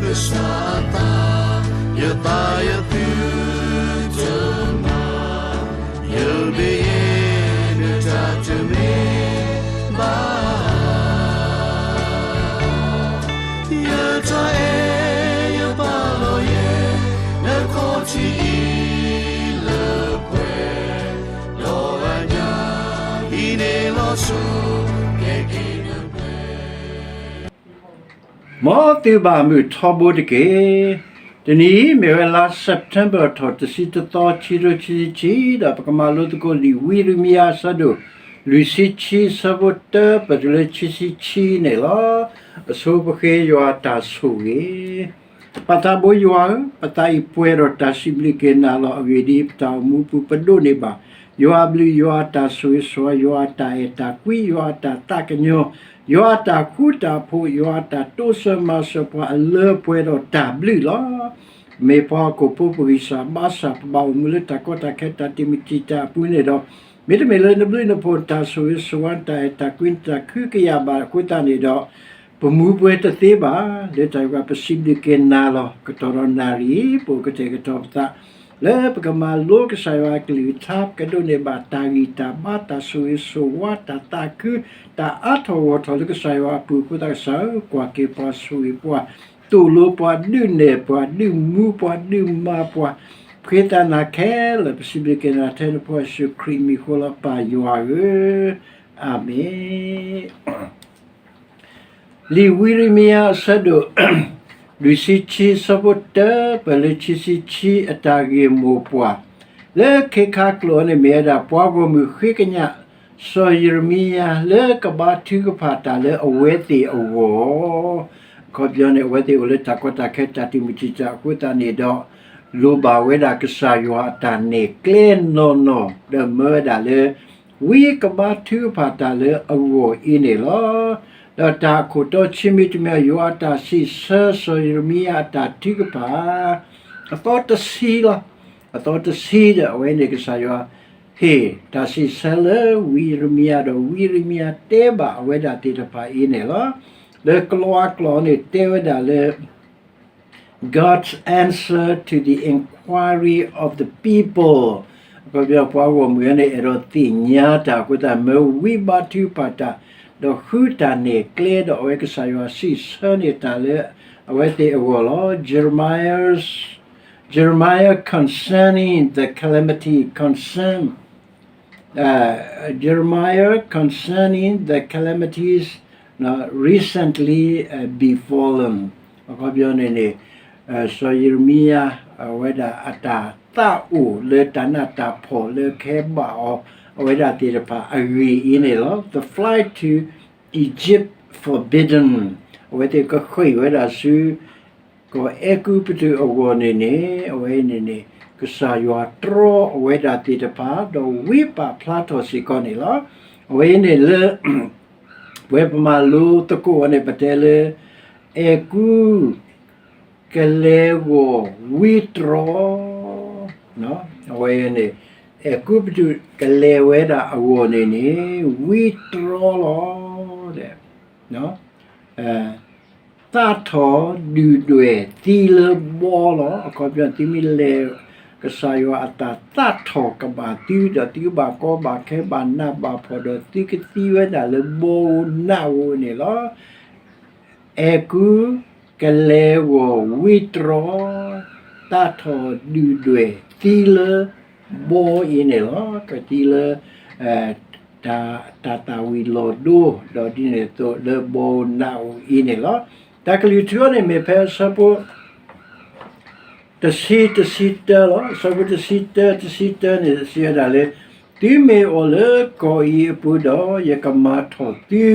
ကစၢ်အသး, ယသးယသုတမၤ, ယမ့ၢ်ယဲနတၢ်တမ့ၢ်ဘၣ်. ယတၢ်အဲၣ်ယပာ်လီၤယဲ နခီၣ်ထံးအံၤလၢပှဲၤ, ဒီးအညၣ်အံၤန့ၣ်လီၤဆီ ကဲက့ၤနပှဲၤ မ်သုဘၣ်မုာ်ထီဘိတက့ၢ်. တနံၤအံၤမ့ၢ်ဝဲလါ September ထီၣ်တဆံတသီ ခံကထိခံဆံခံ, ဒီးပကမၤလိသကိးလံာ်ဝံယံးရမံယၤအဆၢဒိၣ် လွံၢ်ဆံခံ ဆၢဖိတၢ ပတုၤလၢခံဆံခံန့ၣ်လီၤ. အဆိပဃ့ယွၤအတၢ်ဆိၣ်ဂ့ၤ ပၢ်သးဘိယွၤဧၢ, ပသးအံၤပှဲၤဒီးတၢ်စံးဘျုးက့ၤနၤလီၤ. အဂ့ၢ်ဒ်အံၤ, ပတၢ်အိၣ်မူပူၤ ပဒိးန့ၢ်ဘၣ် ယွၤအဘျုး, ယွၤအတၢ်ဆိၣ်ဂ့ၤဆိၣ်ဝါ, ယွၤအတၢ်အဲၣ်တၢ်ကွံ, ယွၤအတၢ်သးကညီၤ, ယွၤအတၢ်ဃူတၢ်ဖိး, ယွၤအတၢ်တိစၢၤမၤစၢၤပှၤအလၢအပှဲၤဒီးတၢ်ဘျုးလီၤ. မ့ၢ်ပှၤဟီၣ်ခိၣ်ဖိပဂံၢ်စၢ်ဘါစၢ် ပဘၣ်အိၣ်မူလၢတၢ်ကီတၢ်ခဲတၢ်တံာ်မုၢ်တံာ်တာ်အပူၤန့ၣ်ဒီး, မ့တမ့ၢ်လၢနဘျုးနဖှိၣ် နတၢ်ဆိၣ်ဂ့ၤဆိၣ်ဝါ နတၢ်အဲၣ်တၢ်ကွံ နတၢ်ခုကယာ်ဘၣ်အဃိသတးန့ၣ်ဒီး ပမူပှဲၤတသ့ဘၣ်. လၢတၢ်ဂ့ၢ်ပစံးဘျုးက့ၤနၤလီၤ. ကတီၢ်ဒီးနၣ်ရံၣ် ပအိၣ်ကတဲာ်ကတီၤပသး လၢပကမၤလိကစၢ်ယွၤအကလုၢ်ကထါ, ပကဒိးန့ၢ်ဘၣ်တၢ်ဂံၢ်တၢ်ဘါ တၢ်ဆိၣ်ဂ့ၤဆိၣ်ဝါ တၢ်သးခု တၢ်အါထီၣ်ဂီၢ်ထီၣ်လၢကစၢ်ယွၤအပူၤအဃိသတး ကစၢ်ဧၢ, ကွၢ်က့ၤပှၤ ဆိၣ်ဂ့ၤပှၤ, သိၣ်လိပှၤ, ဒုးနဲၣ်ပှၤ, ဒုးမူပှၤ, ဒုးမၤပှၤ, ပဃ့သးနၤခဲလၢာ် ပစံးဘျုးက့ၤနၤထဲနဖိယ့ၣ်ၡူးခရံာ်အမံၤအဃိလီၤ ပၢ်ယွၤဧၢ, အၤမ့ၣ်. လံာ်ဝံယံးရမံယၤအဆၢဒိၣ် လွံၢ်ဆံခံ ဆၢဖိတၢ ပတုၤလၢခံဆံခံ အတၢ်ဂ့ၢ်မိၢ်ပှၢ်, လၢခ့ခါကျိာ်အံၤန့ၣ်မ့ၢ်ဝဲဒၣ် ပှၤဂီၢ်မုၢ်ဃ့ကညး စီၤယံးရမံယၤ လၢကဘါထုကဖၣ်တၢ်လၢအဝဲသ့ၣ်အဂီၢ်, အခီပညီန့ၣ် အဝဲသ့ၣ်အိၣ်လၢတၢ်ကီတၢ်ခဲတၢ်တံာ်မုၢ်တံာ်တာ်အဃိသတးန့ၣ်ဒီး လိၣ်ဘၣ်ဝဲဒၣ်ကစၢ်ယွၤအတၢ်နဲၣ်ကျဲနီၢ်နီၢ် ဒီးမၢဝဲဒၣ်လၢ ဝံကဘါထုကဖၣ်တၢ်လၢအဂီၢ်အံၤန့ၣ်လီၤ. ဒီးတၢ်အခိၣ်တီဆံးမံၤတမံၤ ယွၤအတၢ်စံးဆၢစီၤယံးရမံယၤအတၢ်ထုကဖၣ် အသီတဆံလီၤ. အသီတဆံဒီး အဝဲန့ၣ်ကစၢ်ယွၤဟ့ၣ်တၢ်စံးဆၢလၢဝံယံးရမံယၤဒီး ဝံယံးရမံယၤတဲဘၣ်အဝဲဒၣ်သ့ၣ်တဖၣ်အံၤန့ၣ်လီၤ. လၢကလံးကျိာ်န့ၣ်တဲဝဲဒၣ်လၢ God's answer to the inquiry of the people, အခီပညီ ပှၤဂီၢ်မုၢ်အံၤန့ၣ် အဲၣ်ဒိးသ့ၣ်ညါတၢ်အဃိသတး မၢဝံဘါထုကဖၣ်တၢ် ဒီးဃုတၢ်နဲၣ်ကျဲ ဒီးအဝဲကစၢ်ယွၤစံးဆၢန့ၢ်တၢ်လၢအဝဲသ့ၣ်အဂီၢ်လီၤ. Jeremiah, Jeremiah concerning the calamity, concern, uh, Jeremiah concerning the calamities, နော်, recently, uh, befallen, အခီပညီန့ၣ်န့ၣ် စီၤယံးရမံယၤ အဝဲဒၣ်အတၢ်သးအိၣ်လၢတၢ်နးတၢ်ဖှီၣ်လၢကဟဲဘၣ်အီၤ အဝဲဒၣ်သ့ၣ်တဖၣ်အဂ့ၢ်အံၤန့ၣ်လီၤ. The flight to Egypt forbidden, အဝဲသ့ၣ်ကဃ့ၢ်ဝဲဒၣ်ဆူ ကီၢ်အဲၤကူပတူးအဂီၢ်န့ၣ်န့ၣ် အဝဲန့ၣ်န့ၣ် ကစၢ်ယွၤတြီအဝဲဒၣ်သ့ၣ်တဖၣ် ဒီးဝံပာ်ဖျါထီၣ်စ့ၢ်ကီးန့ၣ်လီၤ. အဝဲအံၤန့ၣ်လၢ ပဝဲပမၤလိသကိးအီၤန့ၣ် ပတဲလၢ အဲၤကူ ကလဲၤဂီၢ်ဝံတြီ, အဝဲန့ၣ် အဲၤကူပတူးကလဲၤဝဲဒၣ်အဂီၢ်န့ၣ်န့ၣ် ဝံတြီလီၤ. သးထီၣ်ဒုၣ်ဒွဲၣ်သံလၢဘီလီၤ. အခီပညီ သုမ့ၢ်လဲၤ ကစၢ်ယွၤအတၢ်သးထီၣ်ကဘၣ်သု ဒီးသုကဘၣ်ကီဘၣ်ခဲဘၣ်နးဘၣ်ဖှီၣ်ဒီး သုကသံဝဲဒၣ်လၢဘီဧိၤနးဧိၤန့ၣ်လီၤ. အဲၤကူ ကလဲၤဂီၢ်ဝံတြီ, သးထီၣ်ဒုၣ်ဒွဲၣ်သံလၢဘီအံၤန့ၣ်လီၤ. ကသံလၢ တၢ် တၢ်သၣ်ဝံၤလီၤဒိ ဒီးဒ်န့ၣ်အသိးလၢဘီဧိၤနးဧိၤအံၤန့ၣ်လီၤ. တၢ်ကလုၢ်ထူအံၤန့ၣ်မ့ၢ်ဖဲအဆၢဖိ တဆံ တဆံတၢလီၤ. အဆၢဖိတဆံတၢ တဆံတၢန့ၣ် စံးဝဲဒၣ်လၢ သုမ့ၢ်အိၣ်လၢကီၢ်အံၤအပူၤဒီး ယကမၤထီၣ်သု,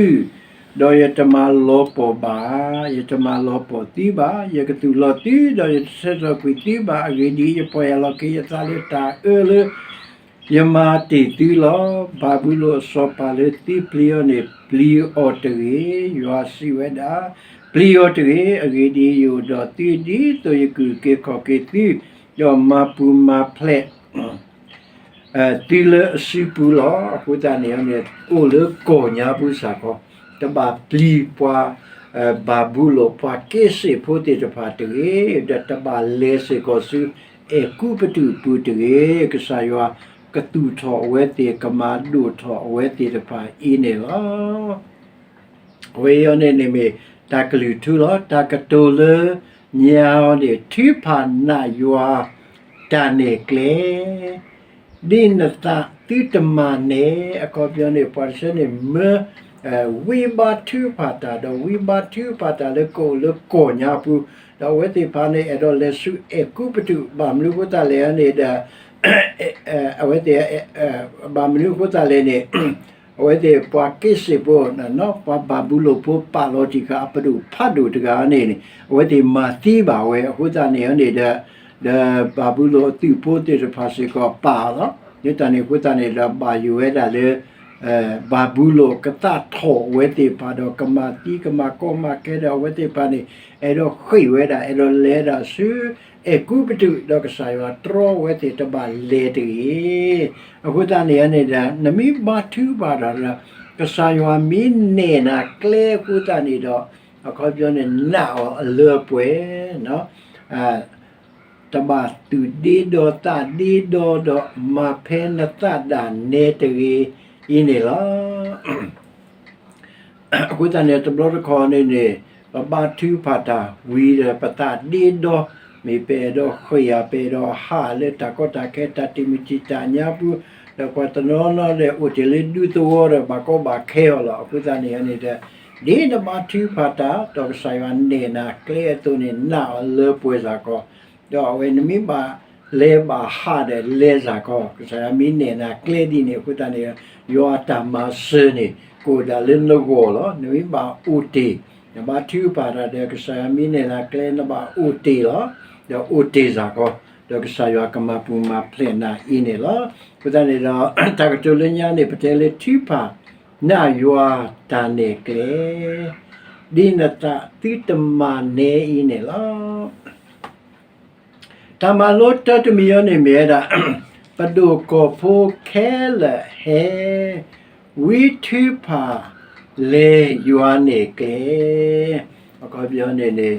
ဒီးယတမၤလီၤပှီၢ်ဘၣ်, ယတမၤလီၤပှီၢ်သုဘၣ်, ယကသူၣ်လီၤသု, ဒီးယတဆၢထီၣ်ကွံာ်သုဘၣ်. အဂ့ၢ်ဒ်အံၤ, ယပီၢ်ယၢ်လီၤက့ၤယသးလၢတၢ်အၢလၢ ယမၤတ့ၢ်သုလီၤ. ဘၤဘူလိၣ်အစီၤပၤလၢသုပျံၤအီၤန့ၣ် ပျံၤအီၤတဂ့ၤ. ယွၤစံးဝဲဒၣ်, ပျံၤအီၤတဂ့ၤ. အဂ့ၢ်ဒ်အံၤ, ယအိၣ်ဒီးသုဒ်သိးယကအုၣ်က့ၤခီၣ်က့ၤသု, ဒီးမၤပူၤမၤဖျဲး သုလၢအစုပူၤလီၤ. အဃိသတးန့ၣ်န့ၣ် အိၣ်လၢကီၢ်ညါပူၤစ့ၢ်ကီး, တဘၣ်ပျံၤပှၤ ဘၤဘူလိၣ်ပှၤက့စ့ၣ်ဖိသ့ၣ်တဖၣ်တဂ့ၤ, ဒီးတဘၣ်လဲၤစ့ၢ်ကီးဆူအဲၤကူပတူးပူၤတဂ့ၤ. ကစၢ်ယွၤကသူၣ်ထီၣ်အဝဲသ့ၣ်, ကမၤဒိၣ်ထီၣ်အဝဲသ့ၣ်တဖၣ်အံၤန့ၣ်လီၤ. အဝဲအံၤန့ၣ်န့ၣ်မ့ၢ်တၢ်ကလုၢ်ထူလီၤ. တၢ်ကတိၤလၢညါအီၤန့ၣ် ထုးဖးနးယွၤတၢ်နဲၣ်ကျဲ ဒ်နသးသုတမၤနဲ, အခီပညီန့ၣ် ပှၤတဆၢန့ၣ်မၢ ဝံဘါထုကဖၣ်တၢ်, ဒီးဝံဘါထုကဖၣ်တၢ်လၢကအိၣ်လၢကီၢ်ညါပူၤ, ဒီးအဝဲသ့ၣ်တဖၣ်န့ၣ် အဲၣ်ဒိးလဲၤဆူအဲၤကူပတူး, ဘၣ်မနုၤအဃိသတးလဲၣ်န့ၣ်ဒီး အဝဲသ့ၣ် ဘၣ်မနုၤအဃိသတးလဲၣ်န့ၣ် အဝဲသ့ၣ်ပှၤက့စ့ၣ်ဖိ, ပှၤဘၤဘူလိၣ်ဖိပာ်လီၤတံၢ်ဃာ်အပဒိၣ်ဖးဒိၣ်တဂၤန့ၣ်န့ၣ် အဝဲသ့ၣ်မၤသံဘၣ်ဝဲအဃိသတးန့ၣ်န့ၣ်ဒီး, ဒီးဘၤဘူလိၣ်အသုးဖိသ့ၣ်တဖၣ်စ့ၢ်ကီးပာ်အီၤလီၤ. လၢတၢ်န့ၣ်အဃိသတးန့ၣ်ဒီး ဘၣ်ယိၣ်ဝဲဒၣ်လၢ ဘၤဘူလိၣ်ကသးထီၣ်အဝဲသ့ၣ်တဖၣ်ဒီး ကမၤသံကမၤကီမၤခဲဒီး အဝဲသ့ၣ်တဖၣ်န့ၣ် အဲၣ်ဒိးဃ့ၢ်ဝဲဒၣ် အဲၣ်ဒိးလဲၤဒၣ်ဆူအဲၤကူပတူး, ဒီးကစၢ်ယွၤတြီအဝဲသ့ၣ်တဘၣ်လဲၤတဂ့ၤ. အဃိသတးန့ၣ်န့ၣ်ဒီး နမ့ၢ်ဘါထုကဖၣ်တၢ်ဒီး ကစၢ်ယွၤမ့ၢ်နဲၣ်နၤကျဲအဃိသတးန့ၣ်ဒီး အခီပညီန့ၣ် နာ်အီၤအလၢပှဲၤ တဘၣ်သူၣ်ဒ့ဒီသးဒ့ဒီဒီး မၤဖဲနသးဒၣ်နဲတဂ့ၤအံၤန့ၣ်လီၤ. အဃိသတးန့ၣ် တဘျီတခီၣ်န့ၣ်န့ၣ် ပဘါထုကဖၣ်တၢ်ဝံၤဒီး ပသးဒ့ဒီ, မ့ၢ်ပအဲၣ်ဒိးဃ့ၢ်ဧါ, ပအဲၣ်ဒိးဟးလၢတၢ်ကီတၢ်ခဲ တၢ်တံာ်မုၢ်တံာ်တာ်ညါပူၤ, ဒီးပှၤတနီၤနီၤဒီး အိၣ်တ့ၢ်လၢဒူသဝီဒီး ဘၣ်ကီဘၣ်ခဲအီၤလီၤ. အဃိသတးန့ၣ်န့ၣ်ဒီး ဒ်နဘါထုကဖၣ်တၢ် ဒီးကစၢ်ယွၤနဲၣ်နၤကျဲအသိးန့ၣ် နာ်အီၤလၢပှဲၤစ့ၢ်ကီး, ဒီးအဝဲနမ့ၢ်ဘၣ်လဲၤဘၣ်ဟးဒီးလဲၤစ့ၢ်ကီး, ကစၢ်ယွၤမ့ၢ်နဲၣ်နၤကျဲဒ်န့ၣ် အဃိသတးန့ၣ် ယွၤအတၢ်မၤစၢၤန့ၣ် ကအိၣ်ဒၣ်လၢနဂီၢ်လီၤ. နမ့ၢ်ဘၣ်အိၣ်တ့ၢ်, နဘါထုကဖၣ်တၢ်ဒီး ကစၢ်ယွၤမ့ၢ်နဲၣ်နၤကျဲ နဘၣ်အိၣ်တ့ၢ်လီၤ. ဒီးအိၣ်တ့ၢ်စ့ၢ်ကီး, ဒီးကစၢ်ယွၤကမၤပူၤမၤဖျဲးနၤအံၤန့ၣ်လီၤ. အဃိသတးန့ၣ်ဒီး တၢ်ကတိၤလၢညါန့ၣ် ပတဲလၢထုကဖၣ်နးယွၤတၢ်နဲၣ်ကျဲ ဒ်နသးသုတမၤနဲအံၤန့ၣ်လီၤ. တၢ်မၤလိတၢတမံၤအံၤန့ၣ်မ့ၢ်ဝဲဒၣ် ပဒိၣ်ကီၢ်ဖိခဲလၢာ်ဟဲ ဝံထုကဖၣ်လဲၤယွၤနဲၣ်ကျဲ, အခီပညီန့ၣ်န့ၣ်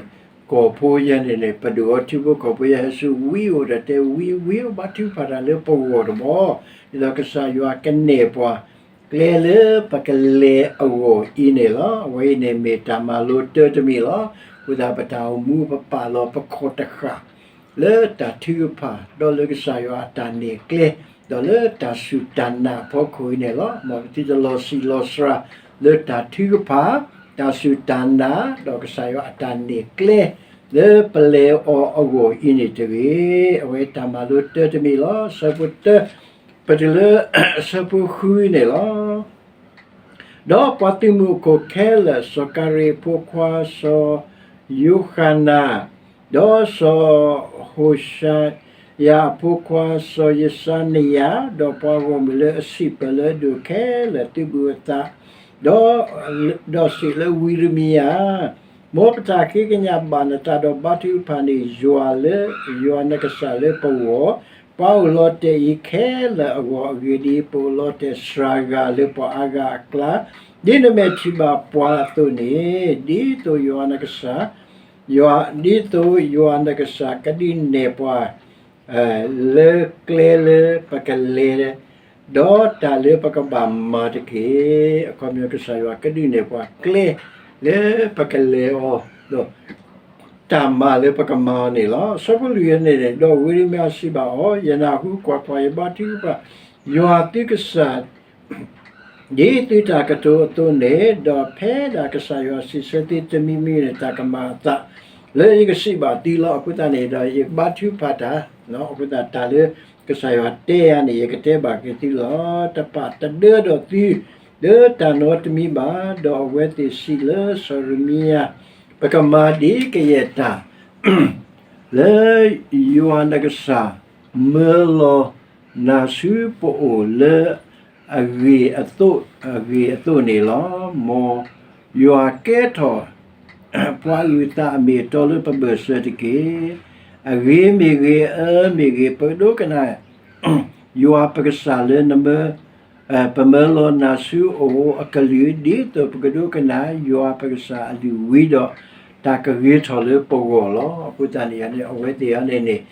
ကီၢ်ဖိယဲန့ၣ်န့ၣ် ပဒိၣ်အီၤထံဖိကီၢ်ဖိယဲဟဲဆူဝံအိၣ်ဒီးတဲဝံ, ဝံအိၣ်ဘါထုကဖၣ်တၢ်လၢပဂီၢ်တဘျီ, ဒ်သိးကစၢ်ယွၤကနဲၣ်ပှၤ ကျဲလၢပကလဲၤအဂီၢ်အံၤန့ၣ်လီၤ. အဝဲအံၤန့ၣ်မ့ၢ်တၢ်မၤလိတၢတမံၤလီၤ. အဃိသတးပတၢ်အိၣ်မူပပာ်လီၤပခီၣ်တဃၣ် လၢတၢ်ထုကဖၣ် ဒီးလၢကစၢ်ယွၤအတၢ်နဲၣ်ကျဲ ဒီးလၢတၢ်စူၢ်တၢ်နာ်အဖီခိၣ်အံၤန့ၣ်လီၤ. မ်ပသုတလီၤဆံးလီၤစှၤ လၢတၢ်ထုကဖၣ် တၢ်စူၢ်တၢ်နာ် ဒီးကစၢ်ယွၤအတၢ်နဲၣ်ကျဲ လၢပလဲၤအီၤအဂီၢ်အံၤန့ၣ်တဂ့ၤ. အဝဲတၢ်မၤလိတၢတမံၤလီၤ. ဆၢဖိတၢ ပတုၤလၢ ဆၢဖိဃုန့ၣ်လီၤ. ဒီးပှၤသုးမုၢ်အခိၣ်ခဲလၢာ်, စီၤကၤရံးအဖိခွါစီၤယိၤဃနၤ, ဒီးစီၤဟိၤၡယၤအဖိခွါစီၤယၡါနယၤ, ဒီးပှၤဂီၢ်မုၢ်လၢအစံးပၢၢ်လၢအဒိၣ်ခဲလၢာ် သုးဘူးအသး, ဒီး ဒီးစံးလၢဝံရမံယၤ, မ်ပတၢ်ဃ့ကညးဘၣ်နသးဒီးဘါထုကဖၣ်န့ၢ်ယွၤလၢ ယွၤနကစၢ်လၢပဂီၢ်, ပှၤအိၣ်လီၤတဲာ်အံၤခဲလၢာ်အဂီၢ်, အဂ့ၢ်ဒ်အံၤ, ပအိၣ်လီၤတဲာ်စှၤဂၤလၢပှၤအါဂၤအကျါ, ဒ်နမဲာ်ထံၣ်ဘၣ်ပှၤအသိးန့ၣ်, ဒ်သိးယွၤနကစၢ်, ယွၤ, ဒ်သိးယွၤနကစၢ်ကဒုးနဲၣ်ပှၤ လၢကျဲလၢပကလဲၤ ဒီးတၢ်လၢပကဘၣ်မၤတက့ၢ်. အခီပညီ ကစၢ်ယွၤကဒုးနဲၣ်ပှၤကျဲ လၢပကလဲၤအီၤ, ဒီးတၢ်မၤလၢပကမၤအီၤန့ၣ်လီၤ. ဆၢဖိလွံၢ်န့ၣ်, ဒီးဝံရမံယၤစံးဘၣ်အီၤ, ယနၢ်ဟူကွၢ်ကွၢ်, ယဘါထုကဖၣ် ယွၤသုကစၢ် ဒ်သုတၢ်ကတိၤအသိးန့ၣ်, ဒီးဖဲဒၣ်ကစၢ်ယွၤစံးဆၢသုတမံၤမံၤန့ၣ် တၢ်ကမၤအသးလၢယကစံးဘၣ်သုလီၤ. အဃိသတးန့ၣ်ဒီး ယဘါထုကဖၣ်တၢ်, အဃိသတးတၢ်လၢကစၢ်ယွၤတဲယၤန့ၣ် ယကတဲဘၣ်က့ၤသုလီၤ. တပာ်တဒၢဒီးသု လၢတၢ်နီတမံၤဘၣ်. ဒီးအဝဲသ့ၣ်စံးလၢစီၤရမံယၤ, ပကမၤဒ်ကယဲၢ်တၢ် လၢယွၤနကစၢ် မၢလီၤနၤဆူပအိၣ်လၢ အဂ့ၢ်အသိး, အဂ့ၢ်အသိးန့ၣ်လီၤ. မ်ယွၤကဲထီၣ် ပှၤအုၣ်သးအမ့ၢ်အတီလၢပဘၢၣ်စၢၤတက့ၢ်. အဂ့ၤမ့ၢ်ဂ့ၤ, အၢမ့ၢ်ဂ့ၤ, ပဒိကနၣ် ယွၤပကစၢ်လၢနမၢ ပမၢလီၤနၤဆူအအိၣ်အကလုၢ် ဒ်သိးပကဒိကနၣ်ယွၤပကစၢ်အလုၢ်ဝံဒီး တၢ်ကဂ့ၤထီၣ်လၢပဂီၢ်လီၤ. အဃိသတးန့ၣ်န့ၣ် အဝဲသ့ၣ်အံၤန့ၣ်န့ၣ်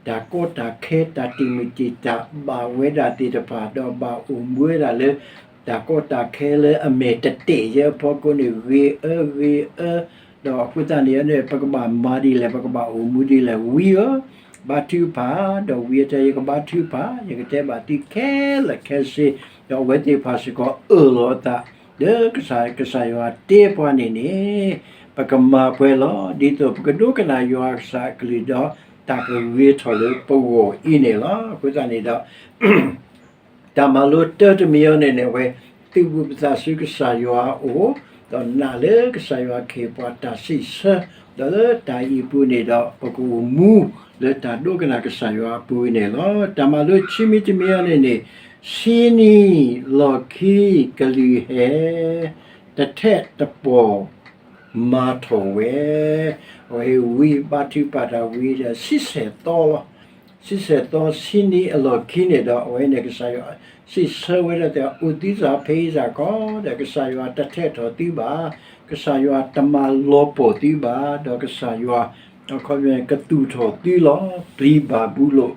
တၢ်ကီတၢ်ခဲ တၢ်တံာ်မုၢ်တံာ်တာ်ဘၣ်ဝဲဒၣ်သ့ၣ်တဖၣ် ဒီးဘၣ်အိၣ်မူဝဲဒၣ်လၢ တၢ်ကီတၢ်ခဲလၢအမဲာ်တတဲာ်ယဲအဖီခိၣ်န့ၣ် ဂ့ၤအၢဂ့ၤအၢ, ဒီးအဃိသတးန့ၣ်န့ၣ် ပကဘၣ်မၤဒ်လဲၣ် ပကဘၣ်အိၣ်မူဒ်လဲၣ် ဝံဧၢ, ဘါထုကဖၣ်, ဒီးဝံအတဲ ယကဘါထုကဖၣ်, ယကတဲဘၣ်သုခဲလၢာ်ခဲဆ့, ဒီးအဝဲသ့ၣ်တဖၣ်စ့ၢ်ကီးအၢၣ်လီၤအသး လၢကစၢ် ကစၢ်ယွၤတဲပှၤန့ၣ်န့ၣ် ပကမၤပှဲၤလီၤ. ဒ်သိးပကဒိကနၣ်ယွၤကစၢ်အကလုၢ်ဒီး တၢ်ကဂ့ၤထီၣ်လၢပဂီၢ်အံၤန့ၣ်လီၤ. အဃိသတးန့ၣ်ဒီး တၢ်မၤလိတၢတမံၤအံၤန့ၣ်န့ၣ် အဝဲ သုးဘူးပသးဆူကစၢ်ယွၤအအိၣ်, ဒီးနာ်လၢကစၢ်ယွၤကဟ့ၣ်ပှၤတၢ်စံးဆၢ, ဒီးလၢတၢ်အံၤအပူၤန့ၣ်ဒီး ပကအိၣ်မူလၢတၢ်ဒိကနၣ်ကစၢ်ယွၤအပူၤန့ၣ်လီၤ. တၢ်မၤလိခံမံၤတမံၤအံၤန့ၣ်န့ၣ် ဆံနံၤလီၢ်ခံကလုၢ်ဟဲ တထဲးတပီၢ် မၤထီၣ်ဝဲ, အဝဲဝံဘါထုကဖၣ်တၢ်ဝံဒီး ဆံဆဲၣ်သီလီၤ. ဆံဆဲၣ်သီဆံနံၤအလီၢ်ခံန့ၣ်ဒီး အဝဲန့ၣ်ကစၢ်ယွၤ စံးဆၢဝဲဒၣ်တဲ အိၣ်သံစၢ်ဖဲအံၤစၢ်ကီးဒီး ကစၢ်ယွၤတထဲးထီၣ်သုဘၣ်, ကစၢ်ယွၤတမၤလီၤပီၢ်သုဘၣ်, ဒီးကစၢ်ယွၤ အခီပညီ ကသူၣ်ထီၣ်သုလီၤ. ပျံၤဘၤဘူလိၣ်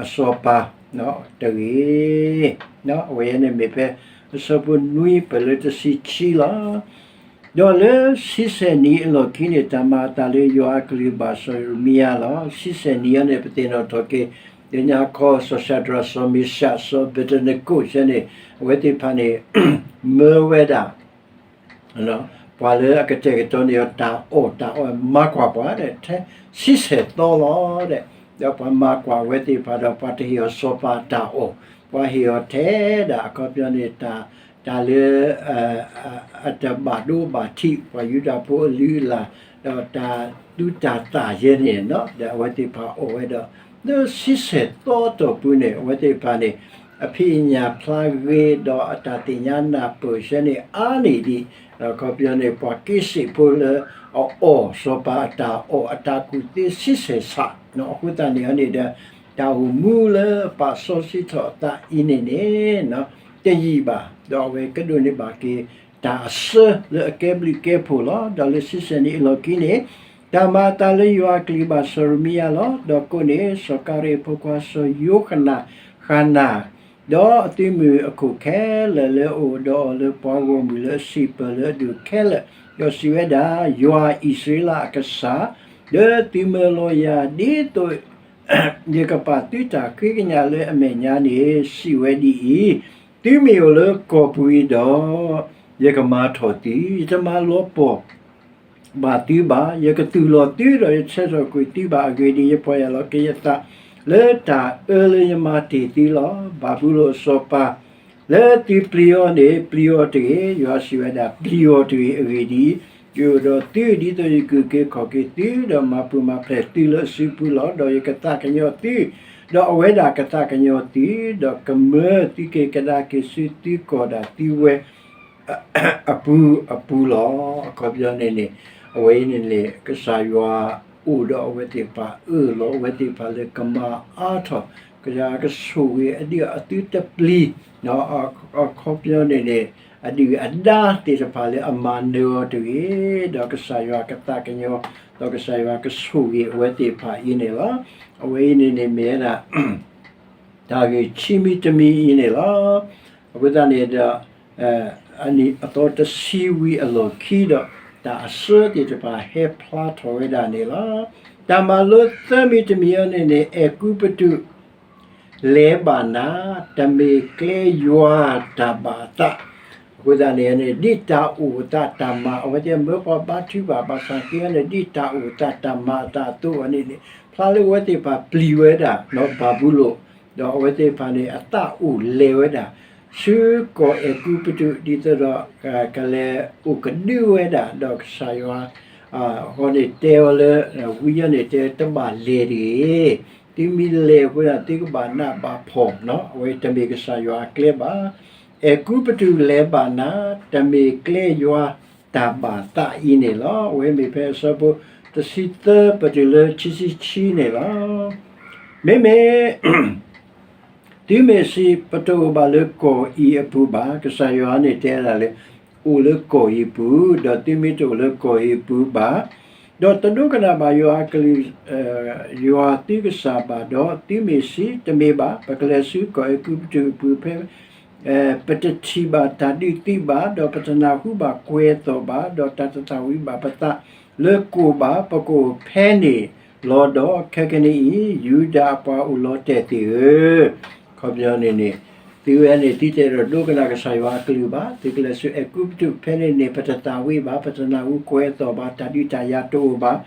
အစီၤပၤတဂ့ၤ. အဝဲန့ၣ်မ့ၢ်ဖဲ အဆၢဖိနွံ ပလၢတဆံခံလီၤ. ဒီးလၢဆံဆဲၣ်နံၤအလီၢ်ခံန့ၣ် တၢ်မၤအသးလၢယွၤအကလုၢ်ဘၣ်စီၤယံးရမံယၤလီၤ. ဆံဆဲၣ်နံၤအံၤန့ၣ် ပသ့ၣ်နီၣ်ထီၣ်က့ၤ လၢညါခီ စီၤၡၤဒြး စီၤမ့ၡး စီၤအဘ့းနကိၣ်ဆဲန့ၣ် အဝဲသ့ၣ်တဖၣ်န့ၣ် မၢဝဲဒၣ် ပှၤလၢအကတဲာ်ကတီၤန့ၢ်အီၤတၢ်အီၣ်တၢ်အီ မၤကွၢ်ပှၤဒီး ထဲဆံဆဲၣ်သီလီၤဒီး ဒီးပှၤမၤကွၢ်အဝဲသ့ၣ်တဖၣ်ဒီး ပှၤတဟ့ၣ်အီၤစီၤပၤအတၢ်အီၣ်, ပှၤဟ့ၣ်အီၤထဲဒၣ် အခီပညီန့ၣ် တၢ် တၢ်လၢ အတဘၣ်ဒိဘၣ်ထံး ပှၤယူဒၤဖိအလုၢ်အလၢ်, ဒီးတၢ်သူတၢ်သၣ်ယဲန့ၣ် ဒီးအဝဲသ့ၣ်တဖၣ်အီၣ်ဝဲဒီး လၢဆံဆဲၣ်သီအတီၢ်ပူၤန့ၣ် အဝဲသ့ၣ်တဖၣ်န့ၣ် အဖံးအညၣ်ဖျါဂ့ၤ ဒီးအတၢ်သ့ၣ်ညါနၢ်ပၢၢ်ဆဲန့ၣ် အါန့ၢ်ဒံး, ဒီးအခီပညီန့ၣ် ပှၤက့စ့းဖိလၢအအီၣ်စီၤပၤအတၢ်အီၣ် အတၢ်ကူၣ်သ့ဆံဆဲၣ်ဆး, အဃိသတးန့ၣ်န့ၣ်ဒီး တၢ်အိၣ်မူလၢပာ်စီဆှံထီၣ်အသးအံၤန့ၣ်န့ၣ် တယံာ်ဘၣ်, ဒီးအဝဲကဒိးန့ၢ်ဘၣ်က့ၤ တၢ်အစၢလၢအကဲဘျုးကဲဖှိၣ်လီၤ. ဒီးလၢဆံဆဲၣ်နံၤအလီၢ်ခံန့ၣ် တၢ်မၤအသးလၢယွၤအကလုၢ်ဘၣ်စီၤယံးရမံယၤလီၤ. ဒီးကိးန့ၢ်စီၤကၤရ့းအဖိခွါစီၤယိၤကနၣ်ဃၤနၤ ဒီးအသုးမုၢ်အခိၣ်ခဲလၢာ်လၢအအိၣ်ဒီးအီၤလၢပှၤဂီၢ်မုၢ်လၢအစံးပၢၢ်လၢအဒိၣ်ခဲလၢာ်, ဒီးစံးဝဲဒၣ်, ယွၤအံၣ်စရ့လးအကစၢ်, လၢသုမၢလီၤယၤဒ်သိး ယကပာ်သုတၢ်ဃ့ကညးလၢအမဲာ်ညါန့ၣ် စံးဝဲဒ်အံၤ, သုမ့ၢ်အိၣ်လၢကီၢ်ပူၤအံၤဒီး ယကမၤထီၣ်သု, ယတမၤလီၤပီၢ် ဘၣ်သုဘၣ်, ယကသူၣ်လီၤသုဒီးယဆဲးထီၣ်ကွံာ်သုဘၣ်. အဂ့ၢ်ဒ်အံၤ, ယဖှီၣ်ယာ်လီၤက့ၤယသးလၢတၢ်အၢလၢယမၤတ့ၢ်သုလီၤ. ဘၤဘူလိၣ်အစီၤပၤ လၢသုပျံၤအီၤန့ၣ် ပျံၤအီၤတဂ့ၤ, ယွၤစံးဝဲဒၣ်, ပျံၤအီၤတဂ့ၤ. အဂ့ၢ်ဒ်အံၤ, ယအိၣ်ဒီးသုဒ်သိးယကအုၣ်က့ၤခီၣ်က့ၤသု, ဒီးမၤပူၤမၤဖျဲးသုလၢအစုပူၤလီၤ. ဒီးယကသးကညီၤသု, ဒီးအဝဲဒၣ်ကသးကညီၤသု, ဒီးကမၢသုက့ၤကဒါက့ၤဆူသုကီၢ်ဒၣ်သုဝဲ အပူၤအပူၤလီၤ. အခီပညီန့ၣ်န့ၣ် အဝဲအံၤန့ၣ်န့ၣ် ကစၢ်ယွၤအိၣ်ဒီးအဝဲသ့ၣ်တဖၣ် အၢၣ်လီၤအဝဲသ့ၣ်တဖၣ်လၢကမၤအါထီၣ် ကစၢ်ယွၤကဆိၣ်ဂ့ၤအဒုၣ်အသုတပျံၤ, အခီပညီန့ၣ်န့ၣ် အဒုၣ်အဒါသ့ၣ်တဖၣ်လၢအမၤနၢၤအီၤတဂ့ၤ, ဒီးကစၢ်ယွၤကသးကညီၤ, ဒီးကစၢ်ယွၤကဆိၣ်ဂ့ၤအဝဲသ့ၣ်တဖၣ်အံၤန့ၣ်လီၤ. အဝဲအံၤန့ၣ်န့ၣ်မ့ၢ်ဝဲဒၣ် တၢ်ဂ့ၢ်ခံမံၤတမံၤအံၤန့ၣ်လီၤ. အဃိသတးန့ၣ်ဒီး အနံၣ်အသီတဆံဝံၤအလီၢ်ခံဒီး တၢ်အစၢသ့ၣ်တဖၣ်ဟဲဖျါထီၣ်ဝဲဒၣ်န့ၣ်လီၤ. တၢ်မၤလိသၢမံၤတမံၤအံၤန့ၣ်န့ၣ် အဲၤကူပတူး လဲၤဘၣ်နၤ, တမ့ၢ်ကျဲယွၤတၢ်ဘၣ်အသး. အဃိသတးန့ၣ်န့ၣ် ဒ်တၢ်အိၣ်အသးတၢ်မၤ အဝဲသ့ၣ်မၢပှၤဘါထုကဖၣ်ဘၣ်ဆၣ်က့န့ၣ် ဒ်တၢ်အိၣ်အသးတၢ်မၤအသးအသိးအံၤန့ၣ်န့ၣ် ဖျါလၢအဝဲသ့ၣ်တဖၣ်ပျံၤဝဲဒၣ် ဘၤဘူလိၣ်, ဒီးအဝဲသ့ၣ်တဖၣ်န့ၣ် အသးအိၣ်လဲၤဝဲဒၣ် ဆူကီၢ်အဲၤကူပတူး ဒ်သိးဒီး ကလဲၤအိၣ်ကဒုဝဲဒၣ် ဒီးကစၢ်ယွၤ အဃိန့ၣ်တဲအီၤလၢ ဝံယီန့ၣ်တဲ တဘၣ်လဲၤတဂ့ၤ, သုမ့ၢ်လဲၤအဃိန့ၣ် သုကဘၣ်နးဘၣ်ဖှီၣ်, အဝဲတမ့ၢ်ကစၢ်ယွၤအကျဲဘၣ်. အဲၤကူပတူးလဲၤဘၣ်နၤ, တမ့ၢ်ကျဲယွၤတၢ်ဘၣ်သးအံၤန့ၣ်လီၤ. အဝဲမ့ၢ်ဖဲအဆၢဖိတဆံသၢ ပတုၤလၢခံဆံခံန့ၣ်လီၤ. မ့မ့ၢ် သုမ့ၢ်စံး, ပတအိၣ်ဘၣ်လၢကီၢ်အံၤအပူၤဘၣ်, ကစၢ်ယွၤန့ၣ်တဲဒၣ်လၢ အိၣ်လၢကီၢ်အံၤအပူၤ, ဒီးသုမ့ၢ်တအိၣ်လၢကီၢ်အံၤအပူၤဘၣ်, ဒီးတဒိကနၣ်ဘၣ်ယွၤအကလုၢ်, ယွၤသုကစၢ်ဘၣ်ဒီး, သုမ့ၢ်စံး, တမ့ၢ်ဘၣ်, ပကလဲၤဆူကီၢ်အဲၤကူပတူးအပူၤဖဲ ပတထံၣ်ဘၣ်တၢ်ဒုးသံဘၣ်, ဒီးပတနၢ်ဟူဘၣ်ကွဲၤအသီၣ်ဘၣ်, ဒီးတၢ်တသၣ်ဝံၤဘၣ်ပသးလၢကိၣ်ဘၣ်, ပကအိၣ်ဖဲန့ၣ်လီၤ. ဒီးခဲကနံၣ်အံၤ, ယူဒၤအပှၤအိၣ်လီၤတဲာ်သ့ၣ်ဧၢ, အခီပညီန့ၣ်န့ၣ်, သုဝဲန့ၣ် သုတအဲၣ်ဒိးဒိကနၣ်ကစၢ်ယွၤအကလုၢ်ဘၣ်, သုကလဲၤဆူအဲၤကူပတူးဖဲန့ၣ်န့ၣ် ပတသၣ်ဝံၤဘၣ်, ပတနၢ်ဟူကွဲၤအသီၣ်ဘၣ်, တၢ်ဒုးတၢ်ယၤတအိၣ်ဘၣ်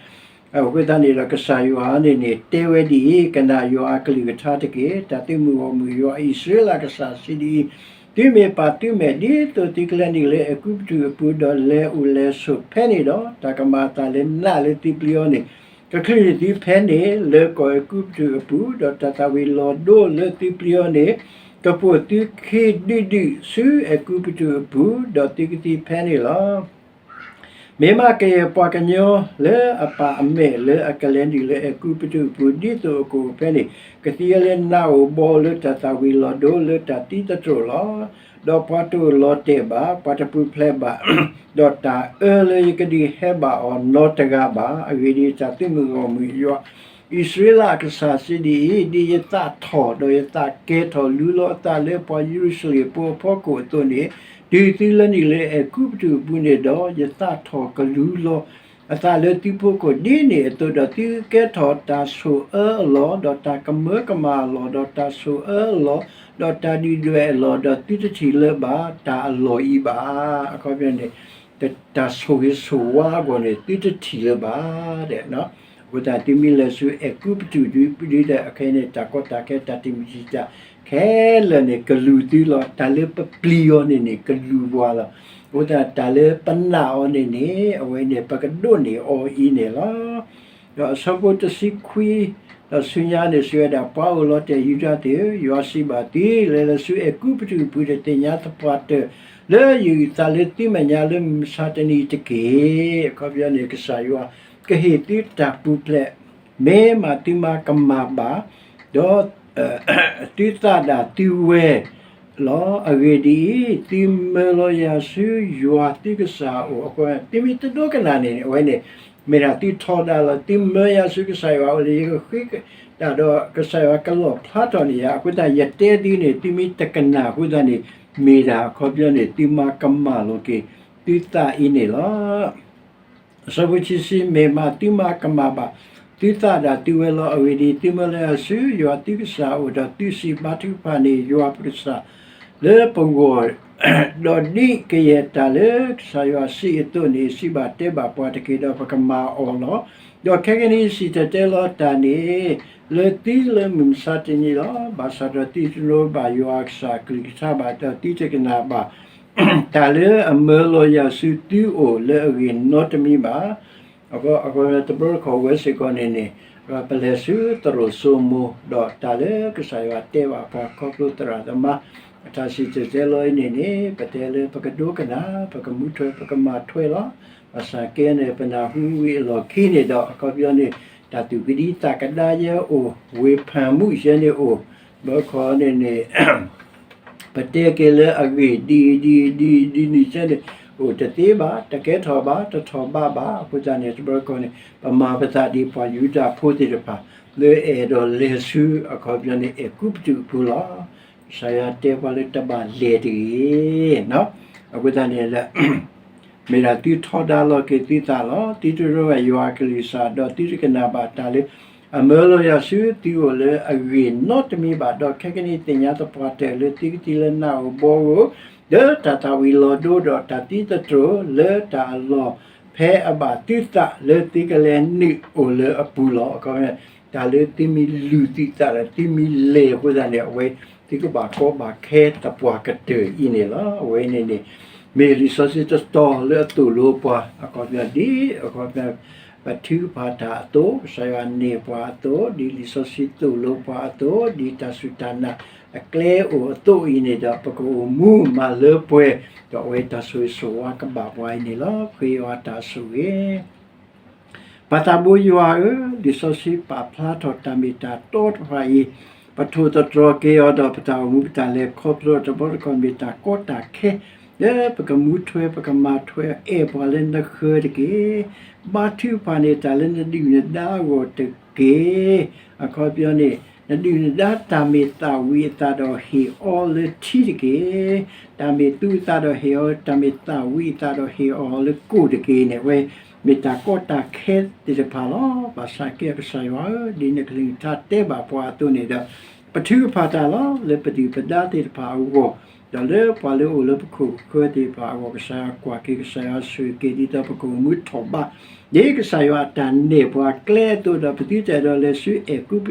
အဃိသတးန့ၣ်ဒီး ကစၢ်ယွၤန့ၣ်န့ၣ် တဲဝဲဒ်အံၤ, ကနၣ်ယွၤအကလုၢ်ကထါတက့ၢ်. တၢ်သုးမုၢ်ဂီၢ်မုၢ်ယွၤအံၣ်စရ့လးကစၢ်စံးဒ်အံၤ, သုမ့ၢ်ပာ်သုမဲာ် ဒ်သိးသုကလဲၤနုာ်လၢအဲၤကူပတူးအပူၤ, ဒီးလဲၤအိၣ်လဲၤဆိးဖဲန့ၣ်ဒီး, တၢ်ကမၤအသးလၢနးလၢသုပျံၤအီၤန့ၣ် ကချုးန့ၢ်သုဖဲန့ၣ်လၢကီၢ်အဲၤကူပတူးအပူၤ, ဒီးတၢ်သၣ်ဝံၤလီၤဒိလၢသုပျံၤအီၤန့ၣ် ကပိာ်သုခ့ဒုၣ်ဒုၣ်ဆူအဲၤကူပတူးအပူၤ, ဒီးသုကသံဖဲန့ၣ်လီၤ. မ့ၢ်မးကယဲၢ်ပှၤကညီလၢအပၢ်အမဲာ်လၢအကလဲၤနုာ်လၢအဲၤကူပတူးအပူၤ ဒ်သိးအကအိၣ်ဖဲန့ၣ်, ကသံလၢနးအိၣ်ဘီလၢတၢ်သၣ်ဝံၤလီၤဒိလၢတၢ်သံသတြိာ်လီၤ. ဒီးပှၤတအိၣ်လီၤတဲာ်ဘၣ်, ပှၤတပူၤဖျဲးဘၣ်, ဒီးတၢ်အၢလၢယကဒုးဟဲဘၣ်အီၤနီတဂၤဘၣ်. အဂ့ၢ်ဒ်အံၤ, တၢ်သုးမုၢ်ဂီၢ်မုၢ်ယွၤ အံၣ်စရ့လးအကစၢ်စံးဒ်အံၤ, ဒ်ယသးထီၣ်ဒီးယသးကဲထီၣ်လူလီၤအသးလၢပှၤယရူၤၡလ့ၣ်ဖိအဖီခိၣ်အသိးန့ၣ်, တုၤသုလဲၤနုာ်လၢအဲၤကူပတူးအပူၤန့ၣ်ဒီး, ယသးထီၣ်ကလူလီၤအသးလၢသုဖီခိၣ်ဒ်န့ၣ်အသိးဒီး, သုကဲထီၣ်တၢ်ဆိၣ်အၢအလီၢ်, ဒီးတၢ်ကမၢကမၣ်အလီၢ်, ဒီးတၢ်ဆိၣ်အၢအလီၢ်, ဒီးတၢ်ဒုၣ်ဒွဲၣ်အလီၢ်, ဒီးသုတထံၣ်လၢၤဘၣ်တၢ်အလီၢ်အံၤဘၣ်. အခီပညီန့ၣ် တၢ်ဆိၣ်ဂ့ၤဆိၣ်ဝါအဂီၢ်န့ၣ် သုတထံၣ်လၢၤဘၣ်. အဃိသတး သုမ့ၢ်လဲၤဆူအဲၤကူပတူးဒ်ဒီး အခဲအံၤန့ၣ် တၢ်ကီတၢ်ခဲတၢ်တံာ်မုၢ်တံာ်တာ်ခဲလၢာ်န့ၣ် ကလူၤသုလီၤ. တၢ်လၢပပျံၤအီၤန့ၣ်န့ၣ် ကလူၤပှၤလီၤ. အဃိသတး တၢ်လၢပနာ်အီၤန့ၣ်န့ၣ် အဝဲန့ၣ် ပကဒိးန့ၢ်အီၤအံၤန့ၣ်လီၤ. ဒီးအဆၢဖိတဆံခွံ ဒီးဆူညါန့ၣ် စံးဝဲဒၣ်, ပှၤအိၣ်လီၤတဲာ်ယူဒၤသ့ၣ်ဧၢ, ယွၤစံးဘၣ်သု, လဲၤလီၤဆူအဲၤကူပတူးအပူၤဒီး သ့ၣ်ညါသပှၢ်တၢၢ်လၢယဂံၢ်သးလၢသုမဲာ်ညါလၢမုၢ်မဆါတနံၤတက့ၢ်. အခီပညီန့ၣ် ကစၢ်ယွၤကဟ့ၣ်သုတၢ်ပူၤဖျဲး, မ့ၢ်မးသုမၤကမၣ်ဘၣ်, ဒီး သုသးဒၣ်သုဝဲလီၤ. အဂ့ၢ်ဒ်အံၤ, သုမၢလီၤယၤဆူယွၤသုကစၢ်အအိၣ်. အဃိ သုမ့ၢ်တဒိကနၣ်န့ၣ် အဝဲန့ၣ် မ့ၢ်ဒၣ်သုထီဒါလီၤ. သုမၢယၤဆူကစၢ်ယွၤအအိၣ်လၢယကဃ့တၢ်ဒီး ကစၢ်ယွၤကလီၣ်ဖျါထီၣ်န့ၢ်ယၤ. အဃိသတး ယတဲသုန့ၣ် သုမ့ၢ်တကနၣ်အဃိသတးန့ၣ် မ့ၢ်ဒၣ်အခီပညီန့ၣ် သုမၤကမၣ်လိာ်က့ၤသုသးအံၤန့ၣ်လီၤ. အဆၢဖိခံဆံ, မ့ၢ်မးသုမၤကမၣ်ဘၣ်, သုသးဒၣ်သုဝဲလီၤ. အဂ့ၢ်ဒ်အံၤ, သုမၢလီၤယၤဆူယွၤသုကစၢ်အအိၣ်ဒီး သုစံးဘါထုကဖၣ်န့ၢ်ယွၤပကစၢ်လၢပဂီၢ်, ဒီးဒ်ကယဲၢ်တၢ်လၢကစၢ်ယွၤစံးအသိးန့ၣ် စံးဘၣ်တဲဘၣ်ပှၤတက့ၢ်, ဒီးပကမၤအီၤလီၤ. ဒီးခဲကနံၤအံၤ စံၣ်တဲၤတဲလီၤတၢ်န့ၣ် လၢသုလၢမုၢ်မဆါတနံၤလီၤ. ဘၣ်ဆၣ်ဒီးသုတလိၣ်ဘၣ်ယွၤအကစၢ်အကလုၢ်ကထါဘၣ်, ဒီးသုတကနၣ်ဘၣ် တၢ်လၢအမၢလီၤယၤဆူသုအိၣ်လၢအဂ့ၢ်နီတမံၤဘၣ်. အဃိ တဘျီတခီၣ်ဝဲစ့ၢ်ကီးန့ၣ်န့ၣ် ပလဲၤဆူသရိာ်စိမိၤ, ဒီးတၢ်လၢကစၢ်ယွၤတဲဘၣ်ပှၤခီဖျိသရၣ်သမါ အတၢ်စံၣ်တဲၤတဲလီၤအံၤန့ၣ်န့ၣ် ပတဲလၢပကဒိကနၣ်, ပကမူထွဲ, ပကမၤထွဲလီၤ. ဘၣ်ဆၣ်ကဲန့ၣ် ပနၢ်ဟူဝံၤအလီၢ်ခံန့ၣ်ဒီး အခီပညီန့ၣ် တၢ်သူၣ်ကဒံသးကဒါယဲအိၣ်, ဝေဖန်မှုယဲန့ၣ်အိၣ်, ဘၣ်ခီန့ၣ်န့ၣ် ပတဲက့ၤလၢအဂ့ၢ်ဒ်အံၤဒ်အံၤဒ်အံၤဒ်န့ၣ်ယဲန့ၣ် အိၣ်တသ့ဘၣ်, တကဲထီၣ်ဘၣ်, တထီၣ်ဘးဘၣ်. အဃိသတးန့ၣ် တဘျီတခီၣ်န့ၣ် ပမၤပသးဒ်ပှၤယူဒၤဖိသ့ၣ်တဖၣ် လၢအဲၣ်ဒိးလဲၤဆူ အခီပညီန့ၣ် အဲၤကူပတူးအပူၤလီၤ. ကစၢ်ယွၤတဲပှၤလၢတဘၣ်လဲၤတဂ့ၤ. အဃိသတးန့ၣ် မ့ၢ်ဒၣ်သုထီဒါလိာ်က့ၤသုသးလီၤ. သုတရိဘၣ်ယွၤအကလုၢ်ကထါ ဒီးသုတကနၣ်ဘၣ်တၢ်လၢအမၢလီၤယၤဆူသုအိၣ်လၢအဂ့ၢ်နီတမံၤဘၣ်. ဒီးခဲကနံၣ်သ့ၣ်ညါသပှၢ်တၢၢ်လၢသုကသံလၢနးဧိၤဘီဧိၤ, ဒီးတၢ်သၣ်ဝံၤလီၤဒိဒီးတၢ်သံသတြိာ်လၢတၢ်အလီၢ်ဖဲအဘၣ်သုသးလၢသုကလဲၤနုာ်အိၣ်လၢအပူၤလီၤ. အခီပညီ တၢ်လၢသုမ့ၢ်လုၢ်သုသးဒီး သုမ့ၢ်လဲၤအဃိသတးန့ၣ် အဝဲသုကဘၣ်ကီဘၣ်ခဲသပှၢ်ကတၢၢ်အံၤန့ၣ်လီၤ. အဝဲန့ၣ်န့ၣ် မ့ၢ်လံာ်စီဆှံတတီၤလၢအသိၣ်လိပှၤ အခီပညီဒ် အခီပညီ ပထုကဖၣ်တၢ်အသိး, ကစၢ်ယွၤန့ၢ်ပှၤအသိး, ဒ်လံာ်စီဆှံသိၣ်လိပှၤအသိး, ဒ်တၢ်စူၢ်တၢ်နာ်အကျဲအိၣ်အသိးအံၤန့ၣ်ဒီး ပကအိၣ်မူမၤလၢပှဲၤ, ဒီးအဝဲတၢ်ဆိၣ်ဂ့ၤဆိၣ်ဝါကဘၣ်ပှၤအံၤန့ၣ်လီၤ. ပဃ့ယွၤတၢ်ဆိၣ်ဂ့ၤ ပၢ်သးဘိယွၤဧၢ, လံာ်စီဆှံပာ်ဖျါထီၣ်တၢ်မ့ၢ်တၢ်တီတဖၣ်အံၤ, ပထိၣ်သတြီၤက့ၤအီၤဒီးပတၢ်အိၣ်မူပတၢ်လဲၤခီဖျိတဘျီတခီၣ် မ့ၢ်တၢ်ကီတၢ်ခဲ လၢပကမူထွဲ ပကမၤထွဲ အဲၣ်ပှၤလၢနဃၢၤတက့ၢ်. ဘါထုကဖၣ်န့ၢ်တၢ်လၢနဒုၣ်နဒါအဂီၢ်တက့ၢ်. အခီပညီန့ၣ် နဒုၣ်နဒါတၢ်မ့ၢ်သးဝံၣ်အသးဒီးဟ့ၣ်အီၤလၢထံတက့ၢ်. တၢ်မ့ၢ်သူအသးဒီးဟ့ၣ်အီၤ, တၢ်မ့ၢ်သးဝံၣ်အသးဒီးဟ့ၣ်အီၤလၢကိၣ်တက့ၢ်န့ၣ် အဝဲမ့ၢ်တၢ်ကီတၢ်ခဲသ့ၣ်တဖၣ်လီၤ. ဘၣ်ဆၣ်က့ ကစၢ်ယွၤဧၢ, ဒ်နကလုၢ်ကထါတဲဘၣ်ပှၤအသိးန့ၣ်ဒီး ပထုကဖၣ်တၢ်လီၤ လၢပဒုၣ်ပဒါသ့ၣ်တဖၣ်အဂီၢ်, ဒီးလၢပှၤလၢအအိၣ်လၢပခိၣ်ပဃၢၤသ့ၣ်တဖၣ်အဂီၢ် ကစၢ်ယွၤကွၢ်က့ၤ ကစၢ်ယွၤဆိၣ်ဂ့ၤက့ၤ ဒ်သိးပကအိၣ်မူထီၣ်ဘး ဒ်ကစၢ်ယွၤအတၢ်နဲၣ်ပှၤကျဲအသိးဒီး ပသုတအဲၣ်ဒိးလဲၤဆူအဲၤကူပ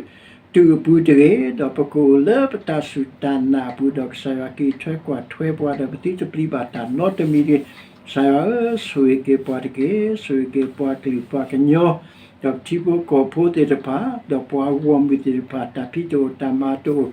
တူးအပူၤတဂ့ၤ, ဒီးပကအိၣ်လၢပတၢ်စူၢ်တၢ်နာ်အပူၤ ဒီးကစၢ်ယွၤက့ၤထွဲကွၢ်ထွဲပှၤ ဒီးပသုတပျံၤဘၣ်တၢ်နီတမံၤတဂ့ၤ. ကစၢ်ယွၤဧၢ, ဆိၣ်ဂ့ၤက့ၤပှၤတက့ၢ်. ဆိၣ်ဂ့ၤက့ၤပှၤကလုာ်ပှၤကညီ ဒီးပထံဖိကီၢ်ဖိသ့ၣ်တဖၣ်, ဒီးပှၤဂီၢ်မုၢ်သ့ၣ်တဖၣ် တၢ်ဖံးတအိၣ် တၢ်မၤတအိၣ်,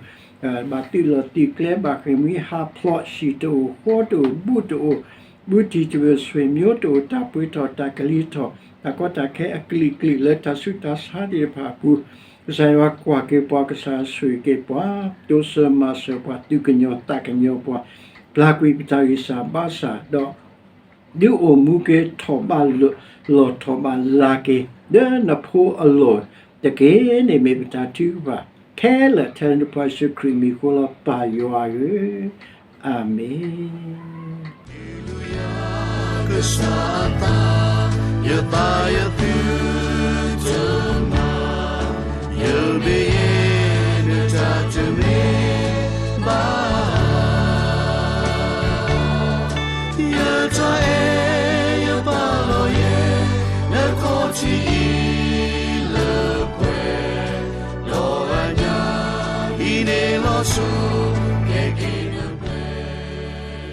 ဘၣ်သုးလီၢ်သုးကျဲ ဘၣ်ဃ့ၢ်မှံဟးဖျိး, ဟံၣ်တအိၣ်, ဃီတအိၣ်, ဘူၣ်တအိၣ်, ဘူၣ်ထံၣ်တဂ့ၤ, ဆွေမျိုးတအိၣ်, တၢ်ပှ့ၤထီၣ်တၢ်ကလံၤထီၣ်, တၢ်ကီတၢ်ခဲအကလုာ်ကလုာ်လၢတၢ်ဆူးတၢ်ဆါသ့ၣ်တဖၣ်အပူၤ, ကစၢ်ယွၤကွၢ်က့ၤပှၤ, ကစၢ်ယွၤဆိၣ်ဂ့ၤက့ၤပှၤ, တိစၢၤမၤစၢၤပှၤ, သူၣ်ကညီၤသးကညီၤပှၤ, ပျၢ်ကွံာ်ပတၢ်ဂံၢ်စၢ်ဘါစၢ်, ဒီး ဒုးအိၣ်မူက့ၤထီၣ်ဘးလီၢ်ထီၣ်ဘးလၤက့ၤ လၢနဖိအလီၢ်တက့ၢ်န့ၣ် မ့ၢ်ပတၢ်ထုကဖၣ်ခဲလၢာ်ထဲလၢနဖိယ့ၣ်ၡူးခရံာ်မံၤအဃိလီၤ ပၢ်ယွၤဧၢ, အၤမ့ၣ်. ကစၢ်အသး, ယသးယသုတမၤ, ယဘၣ်ယဲၢ်နတၢ်တမ့ၢ်ဘၣ်, ယတၢ်